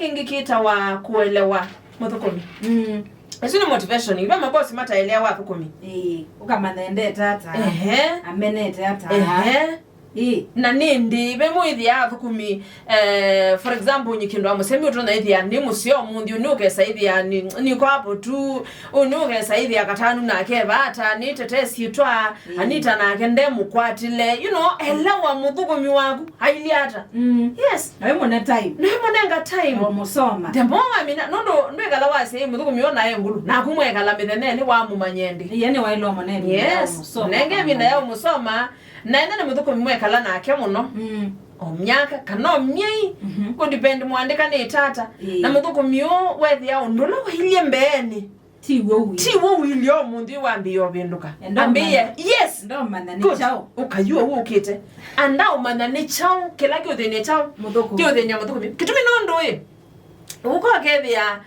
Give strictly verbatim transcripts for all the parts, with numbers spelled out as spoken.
Kĩngĩ kĩtawa kũelewa mũthũkũmi. Mm. Ĩsu nĩ motivation. Iva mabosi mataeleawa athũkũmi. Ĩĩ, ũkamanya endete ata. Ehe. Amenete ata. Ehe. Ĩĩ. Na nĩ ndĩve mwĩthĩa athũkũmi, eh, for example, nyi kĩndũ wa mũsemi ũtonya ĩthĩa nĩ mũseo mũnthĩ, ũnĩ ũkesa ĩthĩa nĩ, nĩ kwa hapo tu, ũnĩ ũkesa ĩthĩa katanu nake vata, nĩ tete syĩtwa, Ĩĩ. Anita nake ndemũkwatĩle. You know, elewa mũthũkũmi waku, ailyĩ ata. Mm. Yes. Na wĩmũne time. Na wĩmũnenga time. O mũsoma. The more wamina, nũndũ ndwĩkala wasya mũthũkũmi ona e ngũlũ, naku mwekala mĩthenenĩ wamũmanye ndĩ. Iye nĩ waĩlwa mũnenga Yes. Mũnenge ĩvinda ya ũmũsoma, na ene nĩ mũthũkũmi mwekala nake mũno. Mm. O myaka, kana o myei, Mhm. Kũdepend mwandĩkanĩte ata. Ĩĩ. Na mũthũkũmi ũũ wethĩa ũndũ ũla wailyĩ mbeenĩ. Ti w'o wĩ. Ti w'o wĩilye ũmũnthĩ wambĩĩa ũvĩndũka. Enda Ambĩĩa, ũmanya. Yes. Enda ũmanya nĩ Good. Kyaũ. Ũkayua ũũ ũkĩte. Anda ũmanya nĩ kyaũ, kĩla kĩũthĩny'a kyaũ. Mũthũkũmi. Kĩũthĩny'a mũthũkũmi. Kĩtumi nũndũ ĩ. Ũka ũkethĩa,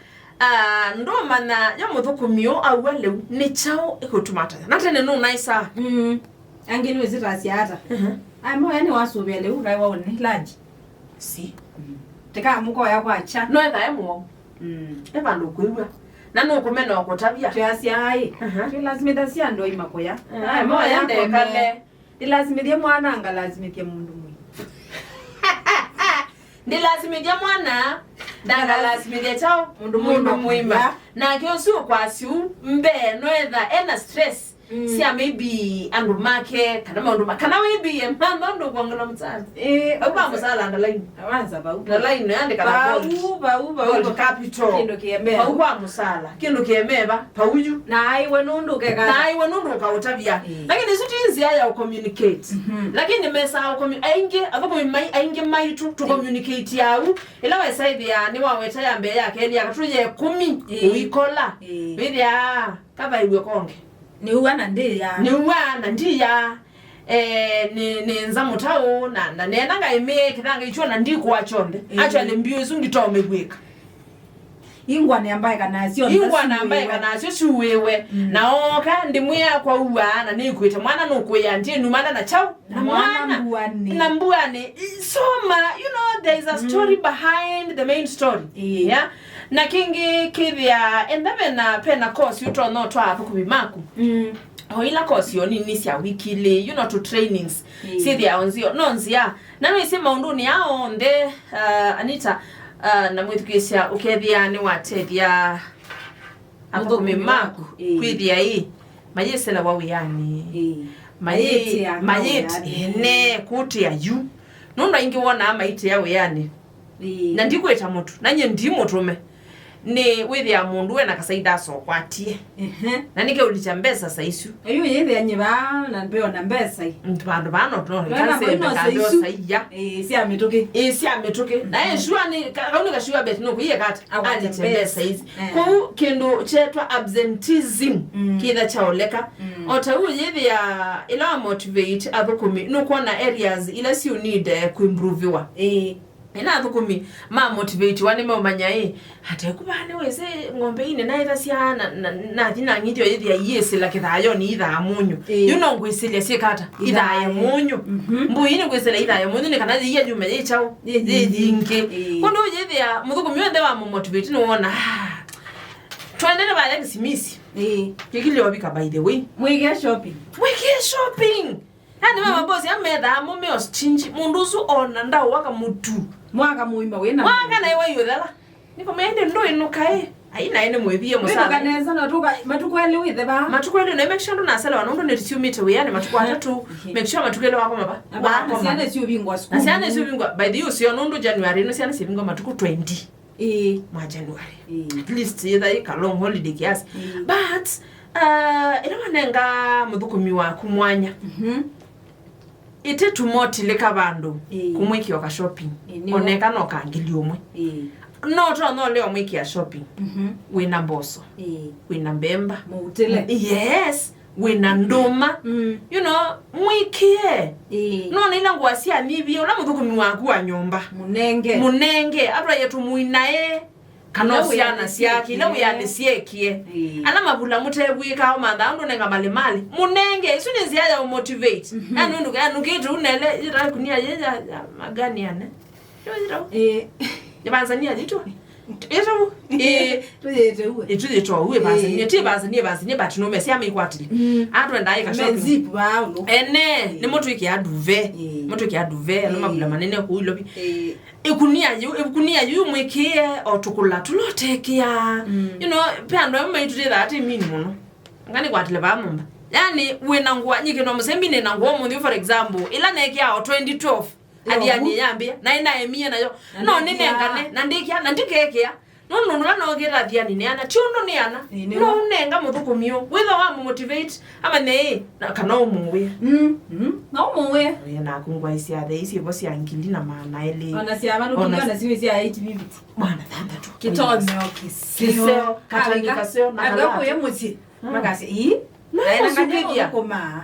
ah, ndũmanya ya mũthũkũmi ũũ aua lĩu, nĩ kyaũ ĩkũtuma ataya. Na tene nũnaĩsaa. Mm. Angĩ nĩwĩsĩ tasya ata. Mhm. Aya moya nĩwasũvĩa lĩu, kaĩ waũnĩ lunch. Si. Mm. Tĩkamũkoya kwa kya. No ethae mũo. Mm. E vandũ kwĩw'a. Na nũkũmena ũkũtavya. Twĩasya ai. Aha. Twĩlasimĩthasya andũ aima kũya. Ah, aya moya ndekale. Ndĩlasimĩthye mwana, ngalasimĩthye mũndũ mũima. Ndĩlasimĩthya mwana, ndangalasimĩthya kyaũ? Mũndũ mũima. Mũndũ mũima. Ya. Nake ũsu ũkwasyu mbee, noetha ena stress. Mm. Sya maybe andũ make, kana maũndũ ma-, kana wĩbie mantha ũndũ ũkwongela mũsala. Eh, au kwa mũsala ndalaini. Awanza vau. Ndalaini, yandĩka na Vau, bold. Vau, vau, Bold vau. Capital. Kĩndũ kĩemeva. Vau kwa mũsala. Kĩndũ kĩemeva. Vau yu. Na aiwe nũndũ ũkeka. Na aiwe nũndũ ũkaũtavya. Eh. Lakini isu ti nzĩa ya ũcommunicate. Mhm. Lakini mesaa ũcommu-, aingĩ, athũkũmi mai-, aingĩ maitũ, tũcommunicate au. Ĩla wesaĩthĩa nĩwaweta ya mbee ya kelĩ, ya katũ, ya ĩkũmi, Eh. Ũikola. Eh. Wĩthĩa. Kavaĩw'e konge. Nĩua na ndĩya. Nĩua na ndiya. Eh, nĩ, nĩ nza mũtaũ, na, na nena ngaĩmĩe kĩthanga icho na ndikũa kyonthe. Ĩĩ. Actually, mbio isu nditomekwĩka. Ingwa nĩ ambaeka nasyo. Ingwa na ambaeka nasyo siuĩwe. Mm. Na oka, ndĩmwĩa kwa ua, na nĩkwĩte mwana nũkwĩa, ndiĩ numana na kyaũ? Na mwana mbuanĩ. Na mbuanĩ. Soma, you know, there is a story behind the main story. Ĩĩ. Yeah? Na kĩngĩ kĩthĩa, enda vena, pena course ũtonya ũtwaa athũkũmi maku. Mm. O ila course o nini sya wiki ilĩ, you know, to trainings. Ĩĩ. Syĩthĩa o nzio, no nzĩa. Na nĩsĩ maũndũnĩ aa onthe, uh, Anita, uh, na mwĩthukĩĩsya ũkethĩa nĩwatethya athũkũmi maku, ĩĩ, kwĩthĩa ĩ, mayĩselawa wĩanĩ. Ĩĩ. Mayĩ-, mayĩtĩa mayĩt-, wĩanĩ. Ene, kũtĩa yu. Nũndũ aingĩ wonaa maitĩa wĩanĩ. Ĩĩ. Na ndikwĩta mũtu, na nyie ndi mũtũme. Nĩ wĩthĩa mũndũ wena kasaida asokwatie. Ehe. Na nĩkeũlikya mbesa sa isu. Yu yĩthĩa nyivaa na mbeo na mbesa i. Vandu vano no. Wena mboi no sa isu. Saiya. Ĩĩ, sya mĩtũkĩ. Ĩĩ, sya mĩtũkĩ. Na eshua nĩ ka-, kau nĩ kashua bet no kuiye kata. Akwate mbesa. Mbesa isu. Eh. Kwoou kĩndũ kyetwa absenteeism, mm, kĩtha kyaoleka. Mm. O ta ũu yĩthĩa ĩla wa motivate athũkũmi, nũkwona areas ila siũ need, eh, kuimproviwa. Ĩĩ. Ĩla athũkũmi ma motivatiwa nĩmeũmanya ĩ, atekũvaa nĩwĩsĩ ng'ombe ine naĩthasya na, na, nathi nang'ithyo yĩthĩa iĩsĩla kĩthayonĩ ithaa mũnyũ. Ĩĩ. Yu no ngwĩsĩlya syĩkata ithaye mũnyũ. Mhm. Mbũi nĩ ngwĩsĩla ithaye mũnyũ nĩ kana yĩia yume yĩ kyaũ? Yĩ yingĩ. Yĩ yingĩ. Ĩĩ. Kũndũ yĩthĩa mũthũkũmi wenthe wa mũmotivate nĩwona, ah, twaendele vaya kĩsimisi. Ĩĩ. Kĩkilio vika by the way. Mwĩkĩe shopping. Mwĩkĩe shopping. Yaani, mama boss amethaa mume o stingy, mũndũ ũsu ona ndaũwaka mũtu. Mwaka mũima wĩna. Mwaka na iwe yuthela. Niko mende ndo inuka eh. Ai na ene mwebie musala. Wĩnuka nesa na tuka, matukũ elĩ wĩthe ba. Matukũ elĩ na make sure ndũnaselewa nũndũ nĩ siumĩte wĩanĩ matukũ atatũ. Mhm. Make sure matukũ elĩ wakoma ba. Na ba-, na wakoma. Ciana siũvingwa sukulu. Na ciana siũvingwa, by the way, ũseo nũndũ January ĩno ciana sivingwa matukũ twenty. Ĩĩ. Mwa January. Ĩĩ. At least yĩtha ĩ ka long holiday kiasi. Ĩĩ. But, uh, ĩla wanenga mũthũkũmi waku mwanya, mhm, ĩte tũmotilĩka vandũ, ĩĩ, kũmwĩkĩa ka shopping. Ĩĩ, nĩw'o. Oneka no ka ngili ũmwe. Ĩĩ. No tonya ũlea ũmwĩkĩa shopping. Mhm. Wĩna mboso. Ĩĩ. Wĩna mbemba. Mũutĩle. Yes. Wĩna ndũma. Mm. You know, mwĩkĩe. Ĩĩ. Nona ila ngũa syanyivie, ũla mũthũkũmi waku wa nyũmba. Mũnenge. Mũnenge, atwaie tũmũinae. Kana syana syake, ila wĩanĩ syĩkie. Ĩĩ. Ala mavula mũtevwĩkaa ũmanthaa ũndũ nenga malimalĩ. Mũnenge, isu nĩ nzĩa ya ũmotivate. Mhm. Yaani ũndũ, yaani ũkĩte unele, yĩta kunia yĩ ya, ya magani ane. Yo yĩta. Ĩĩ. Ĩvanzania yitũ. Ĩtũ. Ĩ. Tũyĩte uwe. Ĩtũ yĩtũ uwe ĩvanzania. Ĩ. Ti ĩvanzania, ĩvanzania, but no mesi ameikwatili. Mm. Atwenda ĩka shopping. Mezip ba uno. Ene, ĩ, nĩ mũtwĩkĩa duve. Ĩ. Mũtwĩkĩa duve, ala, ĩ, mabula manene kũu Ilovi. Ĩ. Ĩkunia yu, ĩkunia yu mwĩkĩe o tũkũla tũlotekea. Mm. You know, pe andũ amwe maitũ tĩthaa tĩ mini mũno. Ngani kwatile ba mumba. Yani, wĩna ngũa, nyikĩndwa mũsembi nĩna ngũa mũnthi, for example, ila nekia o twenty twelve. Yo, athiani yambia, na ĩnaemie nayo. Na no nĩnengane, na ndĩkĩa, na ndikekĩa. No nũndũ la nokĩta athiani nĩ ana, ti ũndũ nĩ ana. Ĩ, nĩ no ũnenga mũthũkũmi ũ. Wĩtha wa motivate, amanye ĩ, na kana ũmũwĩa. Mm, mm. Na ũmũwĩa. Ĩ, naku ngwaĩ sya the isi vo sya ngili na maana elĩ. Ona sya maluki ona sya eight fifty. Mwana thantatu. Kĩtonyo kĩseo. Kĩseo, katani kaseo, na andũ kalata. Akuye mũsyĩ. Mm. Makasya, "Ii." Na aenda mũsukĩthya.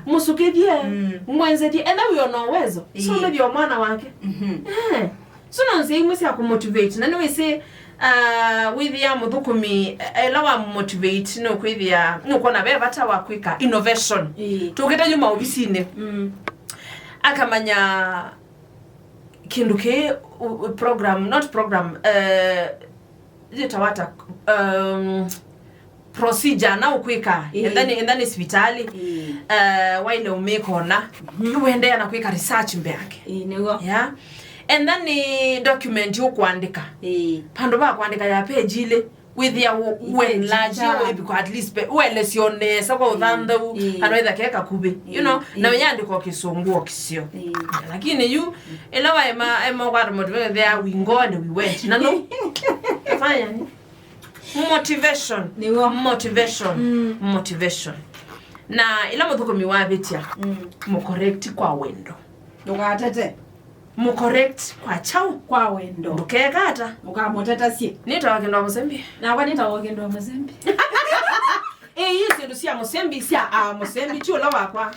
Mũsukĩthye. Mm. Mwenzethye. Enda wĩ ona uwezo. Ii. So nĩthyo mwana wake. Mhm. Eh. So no nzĩa imwe sya kũmotivate. Na nĩwĩsĩ, ah, wĩthĩa mũthũkũmi, eh, ĩla wa motivate, nũkwĩthĩa, nũkwona ve vata wa kwĩka innovation. Ii. Tũkĩte yu maovisinĩ. Mm. Akamanya kĩndũ kĩ, u-, u-, program, not program, eh, yĩtawa ata, um, procedure na ũkwĩka, ĩĩ, enda nĩ, enda nĩ sivitali, ĩĩ, eh, waile ũmĩkona, mhm, nĩwendeea na kwĩka research mbee yake. Ĩĩ, nĩw'o. Yeah. Enda nĩ document ũkwandĩka. Ĩĩ. Vandũ va kwandĩka ya page ilĩ, wĩthĩa ũ-, ũ-, enlarge, ĩviko at least pe-, ũelesyo nesa kwa ũthanthau, ĩĩ, kana wĩtha ke kakuvĩ, you know, ĩĩ, na wĩyandĩka o kĩsũngũ o kĩseo. Ĩĩ. Lakini yu, ĩla waema, ema ũkwata motivation, they are, "We go and we went." Na no. Fanya nĩ? Motivation. Nĩw'o. Motivation. Mm. Motivation. Na ĩla mũthũkũmi wavĩtya, mm, mũcorrect kwa wendo. Ndũkatete. Mũcorrect kwa kyaũ? Kwa wendo. Ndũkeka ata? Ũkamũtetasye. Nĩtawa kĩndũ wa mũsembi. Nakwa nĩtawa kĩndũ wa mũsembi. Ĩ, ii syĩndũ sya mũsembi, sya a mũsembi, ti ũla wakwa.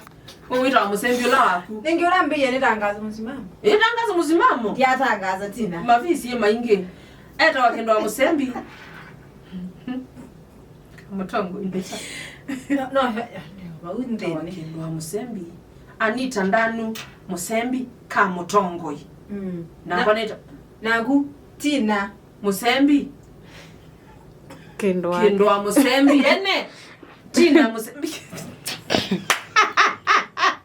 Ũwĩtawa mũsembi ũla waku. Nĩngĩ ũla mbĩie nĩtangazo mũsimamo. Ĩ, tangazo mũsimamo? Ndiatangaza tina. Mavisi maingĩ. Etawa kĩndũ wa mũsembi. Mũtongoi. No, no, he, he, vau nthĩnĩ. Kĩndũ wa mũsembi. Anita Ndanu, mũsembi, ka mũtongoi. Mm. Nakwa nĩta- Naku, Tina. Mũsembi. Kĩndũ wa- Kĩndũ wa mũsembi. Ene. Tina mũsembi.